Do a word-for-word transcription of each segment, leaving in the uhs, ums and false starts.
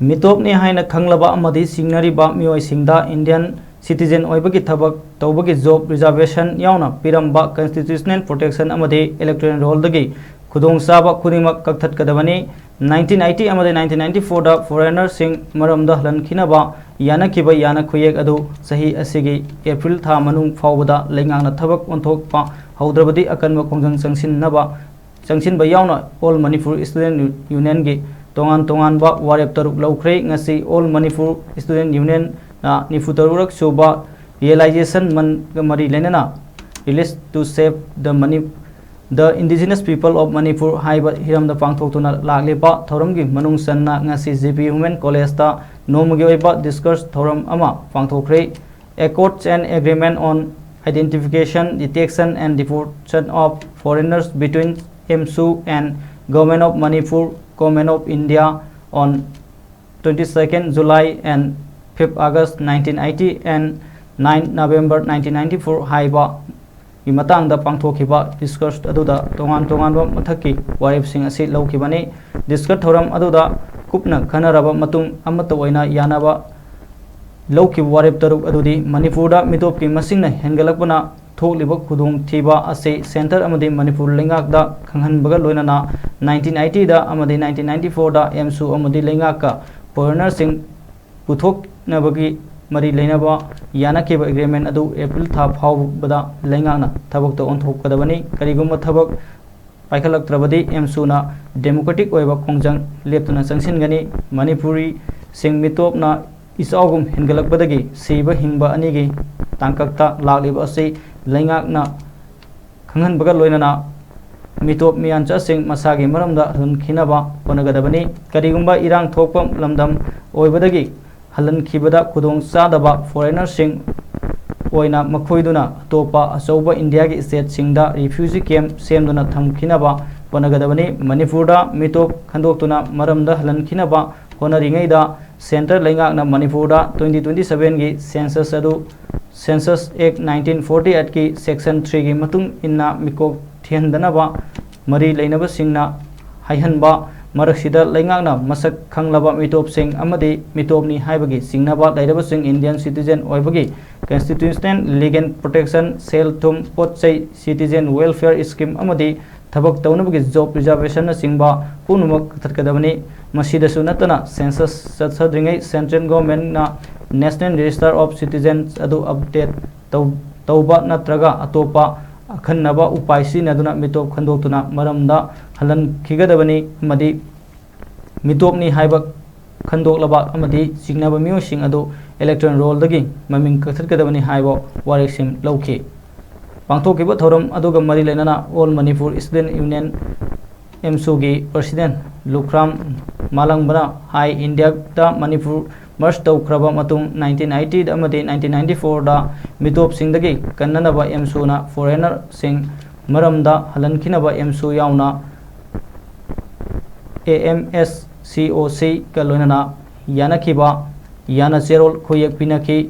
ꯃꯤꯇꯣꯞꯅꯤ ꯍꯥꯏꯅ ꯈꯪꯂꯕ ꯑꯃꯗꯤ ꯁꯤꯡꯅꯔꯤꯕ ꯃꯤꯑꯣꯏꯁꯤꯡꯗ Indian citizen ꯑꯣꯏꯕꯒꯤ ꯊꯕꯛ ꯇꯧꯕꯒꯤ job reservation ꯌꯥꯎꯅ ꯄꯤꯔꯝꯕ constitutional protection ꯑꯃꯗꯤ electoral roll ꯗꯒꯤ ꯈꯨꯗꯣꯡꯆꯥꯕ ꯈꯨꯗꯤꯡꯃꯛ ꯀꯛꯊꯠꯀꯗꯕꯅꯤ꯫ Nineteen eighty ꯑꯃꯗꯤ nineteen ninety four ꯗ foreigner ꯁꯤꯡ ꯃꯔꯝꯗ ꯍꯜꯍꯟꯈꯤꯅꯕ ꯌꯥꯅꯈꯤꯕ ꯌꯥꯅ ꯈꯨꯌꯦꯛ ꯑꯗꯨ ꯆꯍꯤ ꯑꯁꯤꯒꯤ April ꯊꯥ ꯃꯅꯨꯡ ꯐꯥꯎꯕꯗ ꯂꯩꯉꯥꯛꯅ ꯊꯕꯛ ꯑꯣꯟꯊꯣꯛꯄ ꯍꯧꯗ꯭ꯔꯕꯗꯤ ꯑꯀꯟꯕ ꯈꯣꯡꯖꯪ ꯆꯪꯁꯤꯟꯅꯕ, ꯆꯪꯁꯤꯟꯕ ꯌꯥꯎꯅ All Manipur Student Union ꯒꯤ ꯇꯣꯉꯥꯟ ꯇꯣꯉꯥꯟꯕ ꯋꯥꯔꯦꯞ ꯇꯔꯨꯛ ꯂꯧꯈ꯭ꯔꯦ꯫ ꯉꯁꯤ All Manipur Student Union ꯅ ꯅꯤꯐꯨ ꯇꯔꯨꯛ ꯁꯨꯕ realization ꯃꯟꯒ ꯃꯔꯤ ꯂꯩꯅꯅ Release to Save the Mani-, the Indigenous People of Manipur ꯍꯥꯏꯕ ꯍꯤꯔꯝꯗ ꯄꯥꯡꯊꯣꯛꯇꯨꯅ ꯂꯥꯛꯂꯤꯕ ꯊꯧꯔꯝꯒꯤ ꯃꯅꯨꯡ ꯆꯟꯅ ꯉꯁꯤ G P Women College ꯇ ꯅꯣꯡꯃꯒꯤ ꯑꯣꯏꯕ discourse ꯊꯧꯔꯝ ꯑꯃ ꯄꯥꯡꯊꯣꯛꯈ꯭ꯔꯦ꯫ Accords and Agreement on Identification, Detection and Deportation of Foreigners between AMSU and Government of Manipur, Government of India on twenty-second July and fifth August nineteen eighty and nine November nineteen ninety-four ꯍꯥꯏꯕ ꯒꯤ ꯃꯇꯥꯡꯗ ꯄꯥꯡꯊꯣꯛꯈꯤꯕ discourse ꯑꯗꯨꯗ ꯇꯣꯉꯥꯟ ꯇꯣꯉꯥꯟꯕ ꯃꯊꯛꯀꯤ ꯋꯥꯔꯦꯞꯁꯤꯡ ꯑꯁꯤ ꯂꯧꯈꯤꯕꯅꯤ꯫ Discourse ꯊꯧꯔꯝ ꯑꯗꯨꯗ ꯀꯨꯞꯅ ꯈꯟꯅꯔꯕ ꯃꯇꯨꯡ ꯑꯃꯠꯇ ꯑꯣꯏꯅ ꯌꯥꯅꯕ ꯂꯧꯈꯤꯕ ꯋꯥꯔꯦꯞ ꯇꯔꯨꯛ ꯑꯗꯨꯗꯤ ꯃꯅꯤꯄꯨꯔꯗ ꯃꯤꯇꯣꯞꯀꯤ ꯃꯁꯤꯡꯅ ꯍꯦꯟꯒꯠꯂꯛꯄꯅ ꯊꯣꯛꯂꯤꯕ ꯈꯨꯗꯣꯡꯊꯤꯕ ꯑꯁꯤ centre ꯑꯃꯗꯤ ꯃꯅꯤꯄꯨꯔ ꯂꯩꯉꯥꯛꯇ ꯈꯪꯍꯟꯕꯒ ꯂꯣꯏꯅꯅ nineteen eighty ꯗ ꯑꯃꯗꯤ nineteen ninety four ꯗ AMSU ꯑꯃꯗꯤ ꯂꯩꯉꯥꯛꯀ foreigner ꯁꯤꯡ ꯄꯨꯊꯣꯛꯅꯕꯒꯤ ꯃꯔꯤ ꯂꯩꯅꯕ ꯌꯥꯅꯈꯤꯕ agreement ꯑꯗꯨ April ꯊꯥ ꯐꯥꯎꯕꯗ ꯂꯩꯉꯥꯛꯅ ꯊꯕꯛꯇ ꯑꯣꯟꯊꯣꯛꯀꯗꯕꯅꯤ꯫ ꯀꯔꯤꯒꯨꯝꯕ ꯊꯕꯛ ꯄꯥꯏꯈꯠꯂꯛꯇ꯭ꯔꯕꯗꯤ AMSU ꯅ democratic ꯑꯣꯏꯕ ꯈꯣꯡꯖꯪ ꯂꯦꯞꯇꯅ ꯆꯪꯁꯤꯟꯒꯅꯤ꯫ ꯃꯅꯤꯄꯨꯔꯤꯁꯤꯡ ꯃꯤꯇꯣꯞꯅ ꯏꯆꯥꯎꯒꯨꯝ ꯍꯦꯟꯒꯠꯂꯛꯄꯗꯒꯤ ꯁꯤꯕ ꯍꯤꯡꯕ ꯑꯅꯤꯒꯤ ꯇꯥꯡꯀꯛꯇ ꯂꯥꯛꯂꯤꯕ ꯑꯁꯤ ꯂꯩꯉꯥꯛꯅ ꯈꯪꯍꯟꯕꯒ ꯂꯣꯏꯅꯅ ꯃꯤꯇꯣꯞ ꯃꯤꯌꯥꯟꯆꯥꯁꯤꯡ ꯃꯁꯥꯒꯤ ꯃꯔꯝꯗ ꯍꯟꯈꯤꯅꯕ ꯍꯣꯠꯅꯒꯗꯕꯅꯤ꯫ ꯀꯔꯤꯒꯨꯝꯕ ꯏꯔꯥꯡ ꯊꯣꯛꯄ ꯂꯝꯗꯝ ꯑꯣꯏꯕꯗꯒꯤ ꯍꯜꯍꯟꯈꯤꯕꯗ ꯈꯨꯗꯣꯡ ꯆꯥꯗꯕ foreigner ꯁꯤꯡ ꯑꯣꯏꯅ ꯃꯈꯣꯏꯗꯨꯅ ꯑꯇꯣꯞꯄ ꯑꯆꯧꯕ ꯏꯟꯗꯤꯌꯥꯒꯤ state ꯁꯤꯡꯗ refugee camp ꯁꯦꯝꯗꯨꯅ ꯊꯝꯈꯤꯅꯕ ꯍꯣꯠꯅꯒꯗꯕꯅꯤ꯫ ꯃꯅꯤꯄꯨꯔꯗ ꯃꯤꯇꯣꯞ ꯈꯟꯗꯣꯛꯇꯨꯅ ꯃꯔꯝꯗ ꯍꯜꯍꯟꯈꯤꯅꯕ ꯍꯣꯠꯅꯔꯤꯉꯩꯗ centre ꯂꯩꯉꯥꯛꯅ ꯃꯅꯤꯄꯨꯔꯗ twenty twenty seven ꯒꯤ census ꯑꯗꯨ Census Act nineteen forty eight ꯀꯤ section three ꯒꯤ ꯃꯇꯨꯡ ꯏꯟꯅ ꯃꯤꯀꯣꯛ ꯊꯤꯍꯟꯗꯅꯕ ꯃꯔꯤ ꯂꯩꯅꯕꯁꯤꯡꯅ ꯍꯥꯏꯍꯟꯕ ꯃꯔꯛꯁꯤꯗ ꯂꯩꯉꯥꯛꯅ ꯃꯁꯛ ꯈꯪꯂꯕ ꯃꯤꯇꯣꯞꯁꯤꯡ ꯑꯃꯗꯤ ꯃꯤꯇꯣꯞꯅꯤ ꯍꯥꯏꯕꯒꯤ ꯆꯤꯡꯅꯕ ꯂꯩꯔꯕꯁꯤꯡ Indian citizen ꯑꯣꯏꯕꯒꯤ constitutional legal protection, ꯁꯦꯜ ꯊꯨꯝ, ꯄꯣꯠ ꯆꯩ, citizen welfare scheme ꯑꯃꯗꯤ ꯊꯕꯛ ꯇꯧꯅꯕꯒꯤ job reservationꯅꯆꯤꯡꯕ ꯄꯨꯝꯅꯃꯛ ꯀꯛꯊꯠꯀꯗꯕꯅꯤ꯫ ꯃꯁꯤꯗꯁꯨ ꯅꯠꯇꯅ, census ꯆꯠꯊꯗ꯭ꯔꯤꯉꯩ central governmentꯅ National Register of Citizens ꯑꯗꯨ update ꯇꯧ-, ꯇꯧꯕ ꯅꯠꯇ꯭ꯔꯒ ꯑꯇꯣꯞꯄ ꯑꯈꯟꯅꯕ ꯎꯄꯥꯏ ꯁꯤꯖꯤꯟꯅꯗꯨꯅ ꯃꯤꯇꯣꯞ ꯈꯟꯗꯣꯛꯇꯨꯅ ꯃꯔꯝꯗ ꯍꯜꯍꯟꯈꯤꯒꯗꯕꯅꯤ ꯑꯃꯗꯤ ꯃꯤꯇꯣꯞꯅꯤ ꯍꯥꯏꯕ ꯈꯟꯗꯣꯛꯂꯕ ꯑꯃꯗꯤ ꯆꯤꯡꯅꯕ ꯃꯤꯑꯣꯏꯁꯤꯡ ꯑꯗꯨ electoral rollꯗꯒꯤ ꯃꯃꯤꯡ ꯀꯛꯊꯠꯀꯗꯕꯅꯤ ꯍꯥꯏꯕ ꯋꯥꯔꯦꯞꯁꯤꯡ ꯂꯧꯈꯤ꯫ ꯄꯥꯡꯊꯣꯛꯈꯤꯕ ꯊꯧꯔꯝ ꯑꯗꯨꯒ ꯃꯔꯤ ꯂꯩꯅꯅ All Manipur Student Union, AMSUꯒꯤ president ꯂꯨꯈ꯭ꯔꯥꯝ ꯃꯥꯂꯪꯕꯅ ꯍꯥꯏ, ꯏꯟꯗꯤꯌꯥꯗ ꯃꯅꯤꯄꯨꯔ merge ꯇꯧꯈ꯭ꯔꯕ ꯃꯇꯨꯡ nineteen eighty ꯑꯃꯗꯤ nineteen ninety fourꯗ ꯃꯤꯇꯣꯞꯁꯤꯡꯗꯒꯤ ꯀꯟꯅꯅꯕ AMSUꯅ foreignerꯁꯤꯡ ꯃꯔꯝꯗ ꯍꯜꯍꯟꯈꯤꯅꯕ AMSU ꯌꯥꯎꯅ AMSCOCꯒ ꯂꯣꯏꯅꯅ ꯌꯥꯅꯈꯤꯕ ꯌꯥꯅ ꯆꯦꯔꯣꯜ ꯈꯨꯌꯦꯛ ꯄꯤꯅꯈꯤ꯫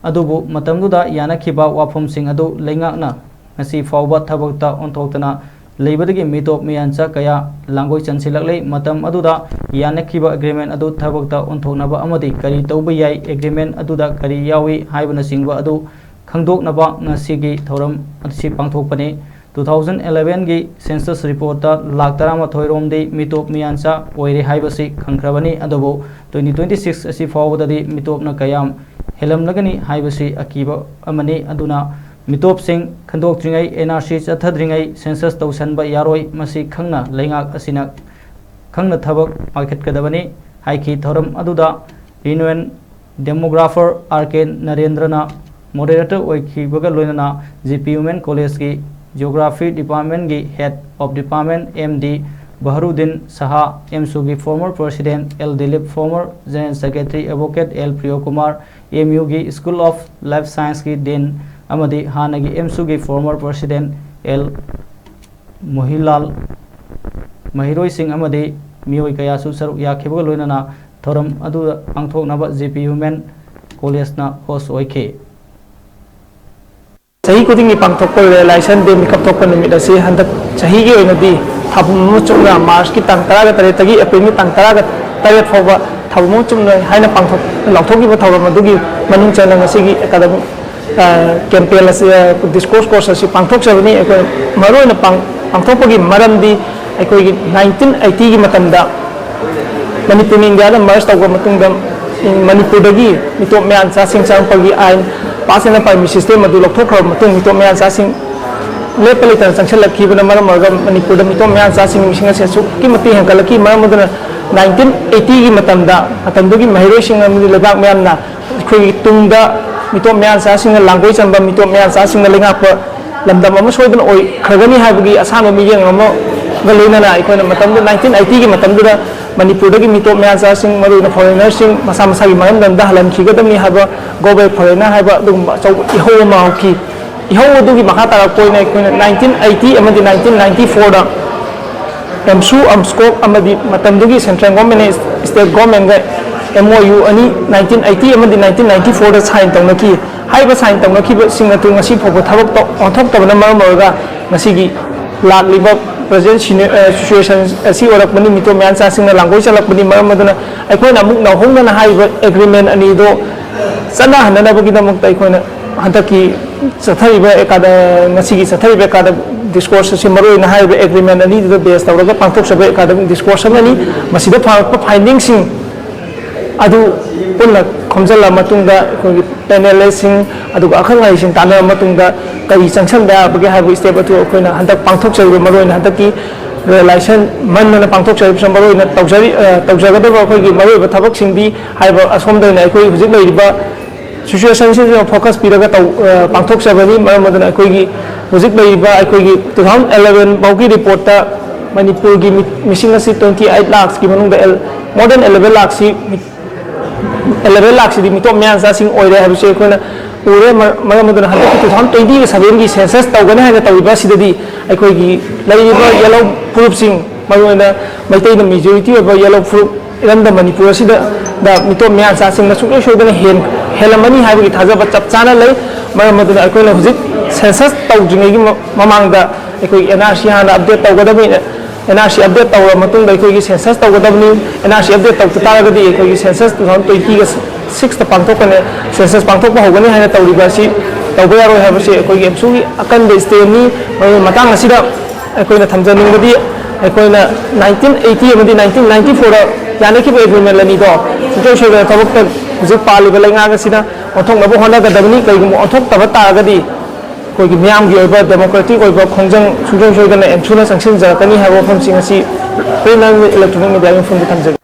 ꯑꯗꯨꯕꯨ ꯃꯇꯝꯗꯨꯗ ꯌꯥꯅꯈꯤꯕ ꯋꯥꯐꯝꯁꯤꯡ ꯑꯗꯨ ꯂꯩꯉꯥꯛꯅ ꯉꯁꯤ ꯐꯥꯎꯕ ꯊꯕꯛꯇ ꯑꯣꯟꯊꯣꯛꯇꯅ ꯂꯩꯕꯗꯒꯤ ꯃꯤꯇꯣꯞ ꯃꯤꯌꯥꯟꯆꯥ ꯀꯌꯥ ꯂꯥꯡꯒꯣꯏ ꯆꯟꯁꯤꯜꯂꯛꯂꯤ꯫ ꯃꯇꯝ ꯑꯗꯨꯗ ꯌꯥꯅꯈꯤꯕ agreement ꯑꯗꯨ ꯊꯕꯛꯇ ꯑꯣꯟꯊꯣꯛꯅꯕ ꯑꯃꯗꯤ ꯀꯔꯤ ꯇꯧꯕ ꯌꯥꯏ, agreement ꯑꯗꯨꯗ ꯀꯔꯤ ꯌꯥꯎꯏ ꯍꯥꯏꯕꯅꯆꯤꯡꯕ ꯑꯗꯨ ꯈꯪꯗꯣꯛꯅꯕ ꯉꯁꯤꯒꯤ ꯊꯧꯔꯝ ꯑꯁꯤ ꯄꯥꯡꯊꯣꯛꯄꯅꯤ꯫ Two thousand elevenꯒꯤ census reportꯇ ꯂꯥꯈ ꯇꯔꯥꯃꯥꯊꯣꯏ ꯔꯣꯝꯗꯤ ꯃꯤꯇꯣꯞ ꯃꯤꯌꯥꯟꯆꯥ ꯑꯣꯏꯔꯦ ꯍꯥꯏꯕꯁꯤ ꯈꯪꯈ꯭ꯔꯕꯅꯤ꯫ ꯑꯗꯨꯕꯨ twenty twenty six ꯑꯁꯤ ꯐꯥꯎꯕꯗꯗꯤ ꯃꯤꯇꯣꯞꯅ ꯀꯌꯥꯝ ꯍꯦꯜꯂꯝꯂꯒꯅꯤ ꯍꯥꯏꯕꯁꯤ ꯑꯀꯤꯕ ꯑꯃꯅꯤ꯫ ꯑꯗꯨꯅ ꯃꯤꯇꯣꯞꯁꯤꯡ ꯈꯟꯗꯣꯛꯇ꯭ꯔꯤꯉꯩ, NRC ꯆꯠꯊꯗ꯭ꯔꯤꯉꯩ census ꯇꯧꯁꯟꯕ ꯌꯥꯔꯣꯏ꯫ ꯃꯁꯤ ꯈꯪꯅ ꯂꯩꯉꯥꯛ ꯑꯁꯤꯅ ꯈꯪꯅ ꯊꯕꯛ ꯄꯥꯏꯈꯠꯀꯗꯕꯅꯤ ꯍꯥꯏꯈꯤ꯫ ꯊꯧꯔꯝ ꯑꯗꯨꯗ renowned demographer R K ꯅꯔꯦꯟꯗ꯭ꯔꯅ moderator ꯑꯣꯏꯈꯤꯕꯒ ꯂꯣꯏꯅꯅ G P Women Collegeꯀꯤ Geography Departmentꯀꯤ Head of Department M D ꯕꯍꯔꯨꯗꯤꯟ Shah, AMSUꯒꯤ former president L Dilip, former general secretary advocate L Priyokumar, MUꯒꯤ School of Life Scienceꯀꯤ Dean ꯑꯃꯗꯤ ꯍꯥꯟꯅꯒꯤ AMSUꯒꯤ former president L ꯃꯣꯍꯤꯂꯥꯜ, ꯃꯍꯩꯔꯣꯏꯁꯤꯡ ꯑꯃꯗꯤ ꯃꯤꯑꯣꯏ ꯀꯌꯥꯁꯨ ꯁꯔꯨꯛ ꯌꯥꯈꯤꯕꯒ ꯂꯣꯏꯅꯅ ꯊꯧꯔꯝ ꯑꯗꯨ ꯄꯥꯡꯊꯣꯛꯅꯕ G P Women Collegeꯅ host ꯑꯣꯏꯈꯤ꯫ ꯆꯍꯤ ꯈꯨꯗꯤꯡꯒꯤ ꯄꯥꯡꯊꯣꯛꯄ Realization Day ꯃꯤꯀꯞ ꯊꯣꯛꯄ ꯅꯨꯃꯤꯠ ꯑꯁꯤ ꯍꯟꯗꯛ ꯆꯍꯤꯒꯤ ꯑꯣꯏꯅꯗꯤ ꯊꯥꯕꯨꯝ ꯑꯃ ꯆꯨꯞꯅ March ꯀꯤ ꯇꯥꯡ ꯇꯔꯥꯒ ꯇꯔꯦꯠꯇꯒꯤ April ꯒꯤ ꯇꯥꯡ ꯇꯔꯥꯒ ꯇꯔꯦꯠ ꯐꯥꯎꯕ ꯊꯥꯕꯨꯝ ꯑꯃ ꯆꯨꯞꯅ ꯍꯥꯏꯅ ꯄꯥꯡꯊꯣꯛ ꯂꯥꯎꯊꯣꯛꯈꯤꯕ ꯊꯧꯔꯝ ꯑꯗꯨꯒꯤ ꯃꯅꯨꯡ ꯆꯟꯅ ꯉꯁꯤꯒꯤ academic campaign ꯑꯁꯤ, discourse course ꯑꯁꯤ ꯄꯥꯡꯊꯣꯛꯆꯕꯅꯤ꯫ ꯑꯩꯈꯣꯏ ꯃꯔꯨꯑꯣꯏꯅ ꯄꯥꯡ- ꯄꯥꯡꯊꯣꯛꯄꯒꯤ ꯃꯔꯝꯗꯤ ꯑꯩꯈꯣꯏꯒꯤ nineteen eighty ꯒꯤ ꯃꯇꯝꯗ ꯃꯅꯤꯄꯨꯔꯅ ꯏꯟꯗꯤꯌꯥꯗ merge ꯇꯧꯈ꯭ꯔ ꯃꯇꯨꯡꯗ ꯃꯅꯤꯄꯨꯔꯗꯒꯤ ꯃꯤꯇꯣꯞ ꯃꯌꯥꯟꯆꯥꯁꯤꯡ ꯆꯪꯉꯛꯄꯒꯤ ꯑꯥꯏꯟ pass and permit system ꯑꯗꯨ ꯂꯧꯊꯣꯛꯈ꯭ꯔꯕ ꯃꯇꯨꯡ ꯃꯤꯇꯣꯞ ꯃꯌꯥꯟꯆꯥꯁꯤꯡ ꯂꯦꯞꯄ ꯂꯩꯇꯅ ꯆꯪꯁꯤꯜꯂꯛꯈꯤꯕꯅ ꯃꯔꯝ ꯑꯣꯏꯔꯒ ꯃꯅꯤꯄꯨꯔꯗ ꯃꯤꯇꯣꯞ ꯃꯌꯥꯟꯆꯥꯁꯤꯡꯒꯤ ꯃꯁꯤꯡ ꯑꯁꯤ ꯑꯁꯨꯛꯀꯤ ꯃꯇꯤꯛ ꯍꯦꯟꯒꯠꯂꯛꯈꯤ꯫ ꯃꯔꯝ ꯑꯗꯨꯅ nineteen eighty ꯒꯤ ꯃꯇꯝꯗ ꯃꯇꯝꯗꯨꯒꯤ ꯃꯍꯩꯔꯣꯏꯁꯤꯡ ꯑꯃꯗꯤ ꯂꯩꯕꯥꯛ ꯃꯤꯌꯥꯝꯅ ꯑꯩꯈꯣꯏꯒꯤ ꯇꯨꯡꯗ ꯃꯤꯇꯣꯞ ꯃꯌꯥꯟꯆꯥꯁꯤꯡꯅ ꯂꯥꯡꯒꯣꯏ ꯆꯟꯕ, ꯃꯤꯇꯣꯞ ꯃꯌꯥꯟꯆꯥꯁꯤꯡꯅ ꯂꯩꯉꯥꯛꯄ ꯂꯝꯗꯝ ꯑꯃ ꯁꯣꯏꯗꯅ ꯑꯣꯏꯈ꯭ꯔꯒꯅꯤ ꯍꯥꯏꯕꯒꯤ ꯑꯁꯥꯟꯕ ꯃꯤꯠꯌꯦꯡ ꯑꯃꯒ ꯂꯣꯏꯅꯅ ꯑꯩꯈꯣꯏꯅ ꯃꯇꯝꯗꯨ nineteen eighty ꯒꯤ ꯃꯇꯝꯗꯨꯗ ꯃꯅꯤꯄꯨꯔꯗꯒꯤ ꯃꯤꯇꯣꯞ ꯃꯌꯥꯟꯆꯥꯁꯤꯡ, ꯃꯔꯨꯑꯣꯏꯅ foreigner ꯁꯤꯡ ꯃꯁꯥ ꯃꯁꯥꯒꯤ ꯃꯔꯝꯗꯝꯗ ꯍꯜꯍꯟꯈꯤꯒꯗꯕꯅꯤ ꯍꯥꯏꯕ Go Back Foreigner ꯍꯥꯏꯕ ꯑꯗꯨꯒꯨꯝꯕ ꯑꯆꯧꯕ ꯏꯍꯧ ꯑꯃ ꯍꯧꯈꯤ꯫ ꯏꯍꯧ ꯑꯗꯨꯒꯤ ꯃꯈꯥ ꯇꯥꯔꯛꯄ ꯑꯣꯏꯅ ꯑꯩꯈꯣꯏꯅ nineteen eighty ꯑꯃꯗꯤ nineteen ninety four ꯗ ꯑꯦꯝꯁꯨ, ꯑꯝꯁ꯭ꯀꯣꯛ ꯑꯃꯗꯤ ꯃꯇꯝꯗꯨꯒꯤ central government ꯅ state government ꯒ MOU ꯑꯅꯤ nineteen eighty ꯑꯃꯗꯤ nineteen ninety four ꯗ sign ꯇꯧꯅꯈꯤ꯫ ꯍꯥꯏꯔꯤꯕ sign ꯇꯧꯅꯈꯤꯕꯁꯤꯡ ꯑꯗꯨ ꯉꯁꯤ ꯐꯥꯎꯕ ꯊꯕꯛꯇ ꯑꯣꯟꯊꯣꯛꯇꯕꯅ ꯃꯔꯝ ꯑꯣꯏꯔꯒ ꯉꯁꯤꯒꯤ ꯂꯥꯛꯂꯤꯕ present situation ꯑꯁꯤ ꯑꯣꯏꯔꯛꯄꯅꯤ꯫ ꯃꯤꯇꯣꯞ ꯃꯌꯥꯟꯆꯥꯁꯤꯡꯅ ꯂꯥꯡꯒꯣꯏ ꯆꯠꯂꯛꯄꯅꯤ꯫ ꯃꯔꯝ ꯑꯗꯨꯅ ꯑꯩꯈꯣꯏꯅ ꯑꯃꯨꯛ ꯅꯧꯍꯧꯅꯅ ꯍꯥꯏꯔꯤꯕ agreement ꯑꯅꯤꯗꯣ ꯆꯠꯅꯍꯟꯅꯅꯕꯒꯤꯗꯃꯛꯇ ꯑꯩꯈꯣꯏꯅ ꯍꯟꯗꯛꯀꯤ ꯆꯠꯊꯔꯤꯕ ꯑꯦꯀꯥꯗ-, ꯉꯁꯤꯒꯤ ꯆꯠꯊꯔꯤꯕ academic discourse ꯑꯁꯤ ꯃꯔꯨꯑꯣꯏꯅ ꯍꯥꯏꯔꯤꯕ agreement ꯑꯅꯤꯗꯨꯗ base ꯇꯧꯔꯒ ꯄꯥꯡꯊꯣꯛꯆꯕ academic discourse ꯑꯃꯅꯤ꯫ ꯃꯁꯤꯗ ꯐꯪꯂꯛꯄ finding ꯁꯤꯡ ꯑꯗꯨ ꯄꯨꯟꯅ ꯈꯣꯝꯖꯤꯜꯂ ꯃꯇꯨꯡꯗ ꯑꯩꯈꯣꯏꯒꯤ panelist ꯁꯤꯡ ꯑꯗꯨꯒ ꯑꯈꯪ ꯑꯍꯩꯁꯤꯡ ꯇꯥꯟꯅꯔ ꯃꯇꯨꯡꯗ ꯀꯔꯤ ꯆꯪꯁꯤꯟꯕ ꯌꯥꯕꯒꯦ ꯍꯥꯏꯕ step ꯑꯗꯨ ꯑꯩꯈꯣꯏꯅ ꯍꯟꯗꯛ ꯄꯥꯡꯊꯣꯛꯆꯔꯤꯕ ꯃꯔꯨꯑꯣꯏꯅ ꯍꯟꯗꯛꯀꯤ Realization Month ꯑꯅ ꯄꯥꯡꯊꯣꯛꯆꯔꯤꯕꯁꯤꯅ ꯃꯔꯨꯑꯣꯏꯅ ꯇꯧꯖꯔꯤ-, ꯑ, ꯇꯧꯖꯒꯗꯕ ꯑꯩꯈꯣꯏꯒꯤ ꯃꯔꯨꯑꯣꯏꯕ ꯊꯕꯛꯁꯤꯡꯗꯤ ꯍꯥꯏꯕ ꯑꯁꯣꯝꯗ ꯑꯣꯏꯅ ꯑꯩꯈꯣꯏ ꯍꯧꯖꯤꯛ ꯂꯩꯔꯤꯕ situation ꯁꯤꯗ focus ꯄꯤꯔꯒ ꯇꯧ-, ꯑ, ꯄꯥꯡꯊꯣꯛꯆꯕꯅꯤ꯫ ꯃꯔꯝ ꯑꯗꯨꯅ ꯑꯩꯈꯣꯏꯒꯤ ꯍꯧꯖꯤꯛ ꯂꯩꯔꯤꯕ ꯑꯩꯈꯣꯏꯒꯤ two thousand eleven ꯐꯥꯎꯒꯤ report ꯇ ꯃꯅꯤꯄꯨꯔꯒꯤ ꯃꯤ-, ꯃꯤꯁꯤꯡ ꯑꯁꯤ twenty eight lakhs ꯀꯤ ꯃꯅꯨꯡꯗ L-, more than eleven lakhs ꯁꯤ ꯃꯤ-, eleven lakhs ꯁꯤꯗꯤ ꯃꯤꯇꯣꯞ ꯃꯌꯥꯟꯆꯥꯁꯤꯡ ꯑꯣꯏꯔꯦ ꯍꯥꯏꯕꯁꯤ ꯑꯩꯈꯣꯏꯅ ꯎꯔꯦ꯫ ꯃꯔ-, ꯃꯔꯝ ꯑꯗꯨꯅ ꯍꯟꯗꯛꯀꯤ two thousand twenty seven ꯒꯤ census ꯇꯧꯒꯅꯤ ꯍꯥꯏꯅ ꯇꯧꯔꯤꯕ ꯑꯁꯤꯗꯗꯤ ꯑꯩꯈꯣꯏꯒꯤ ꯂꯩꯔꯤꯕ ꯌꯦꯜꯍꯧ ꯐꯨꯔꯨꯞꯁꯤꯡ, ꯃꯔꯨꯑꯣꯏꯅ ꯃꯩꯇꯩꯅ majority ꯑꯣꯏꯕ ꯌꯦꯜꯍꯧ ꯐꯨꯔꯨꯞ ꯏꯔꯝꯗꯝ ꯃꯅꯤꯄꯨꯔ ꯑꯁꯤꯗ, ꯗ ꯃꯤꯇꯣꯞ ꯃꯌꯥꯟꯆꯥꯁꯤꯡꯅ ꯁꯨꯡꯁꯣꯏ ꯁꯣꯏꯗꯅ ꯍꯦꯟ-, ꯍꯦꯜꯂꯝꯃꯅꯤ ꯍꯥꯏꯕꯒꯤ ꯊꯥꯖꯕ ꯆꯞ ꯆꯥꯅ ꯂꯩ꯫ ꯃꯔꯝ ꯑꯗꯨꯅ ꯑꯩꯈꯣꯏꯅ ꯍꯧꯖꯤꯛ ꯁꯦꯟꯁꯁ ꯇꯧꯗ꯭ꯔꯤꯉꯩꯒꯤ ꯃ- ꯃꯃꯥꯡꯗ ꯑꯩꯈꯣꯏꯒꯤ ꯑꯦꯟ ꯑꯥꯔ ꯁꯤ ꯍꯥꯟꯅ ꯑꯞꯗꯦꯠ ꯇꯧꯒꯗꯕꯅꯤ꯫ ꯑꯦꯟ ꯑꯥꯔ ꯁꯤ ꯑꯞꯗꯦꯠ ꯇꯧꯔꯕ ꯃꯇꯨꯡꯗ ꯑꯩꯈꯣꯏꯒꯤ ꯁꯦꯟꯁꯁ ꯇꯧꯒꯗꯕꯅꯤ꯫ ꯑꯦꯟ ꯑꯥꯔ ꯁꯤ ꯑꯞꯗꯦꯠ ꯇꯧꯗ ꯇꯥꯔꯒꯗꯤ ꯑꯩꯈꯣꯏꯒꯤ ꯁꯦꯟꯁꯁ ꯇꯨ ꯊꯥꯎꯖꯟ ꯇ꯭ꯋꯦꯟꯇꯤꯒ ꯁꯤꯛꯁꯇ ꯄꯥꯡꯊꯣꯛꯀꯅꯤ꯫ ꯁꯦꯟꯁꯁ ꯄꯥꯡꯊꯣꯛꯄ ꯍꯧꯒꯅꯤ ꯍꯥꯏꯅ ꯇꯧꯔꯤꯕ ꯑꯁꯤ ꯇꯧꯕ ꯌꯥꯔꯣꯏ ꯍꯥꯏꯕꯁꯤ ꯑꯩꯈꯣꯏꯒꯤ ꯑꯦꯞꯁꯨꯒꯤ ꯑꯀꯟꯕ ꯁ꯭ꯇꯦꯞꯅꯤ꯫ ꯃꯔꯝ ꯃꯇꯥꯡ ꯑꯁꯤꯗ ꯑꯩꯈꯣꯏꯅ ꯊꯝꯖꯅꯤꯡꯕꯗꯤ ꯑꯩꯈꯣꯏꯅ ꯅꯥꯏꯟꯇꯤꯟ ꯑꯩꯠꯇꯤ ꯑꯃꯗꯤ ꯅꯥꯏꯟꯇꯤꯟ ꯅꯥꯏꯟꯇꯤ ꯐꯣꯔꯗ ꯌꯥꯅꯈꯤꯕ ꯑꯦꯒ꯭ꯔꯤꯃꯦꯟ ꯑꯅꯤꯗꯣ ꯁꯨꯡꯁꯣꯏ ꯁꯣꯏꯗꯅ ꯊꯕꯛꯇ ꯍꯧꯖꯤꯛ ꯄꯥꯜꯂꯤꯕ ꯂꯩꯉꯥꯛ ꯑꯁꯤꯅ ꯑꯣꯟꯊꯣꯛꯅꯕ ꯍꯣꯠꯅꯒꯗꯕꯅꯤ꯫ ꯀꯔꯤꯒꯨꯝꯕ ꯑꯣꯟꯊꯣꯛꯇꯕ ꯇꯥꯔꯒꯗꯤ ꯑꯩꯈꯣꯏꯒꯤ ꯃꯤꯌꯥꯝꯒꯤ ꯑꯣꯏꯕ ꯗꯦꯃꯣꯀ꯭ꯔꯦꯇꯤꯛ ꯑꯣꯏꯕ ꯈꯣꯡꯖꯪ ꯁꯨꯡꯁꯣꯏ ꯁꯣꯏꯗꯅ ꯑꯦꯝꯁꯨꯅ ꯆꯪꯁꯤꯟꯖꯔꯛꯀꯅꯤ ꯍꯥꯏꯕ ꯋꯥꯐꯝꯁꯤꯡ ꯑꯁꯤ ꯄ꯭ꯔꯤꯟ ꯑꯦꯟ ꯏꯂꯦꯛꯇ꯭ꯔꯣꯅꯤꯛ ꯃꯦꯗꯤꯌꯥꯒꯤ ꯃꯐꯝꯗ ꯊꯝꯖꯒꯦ꯫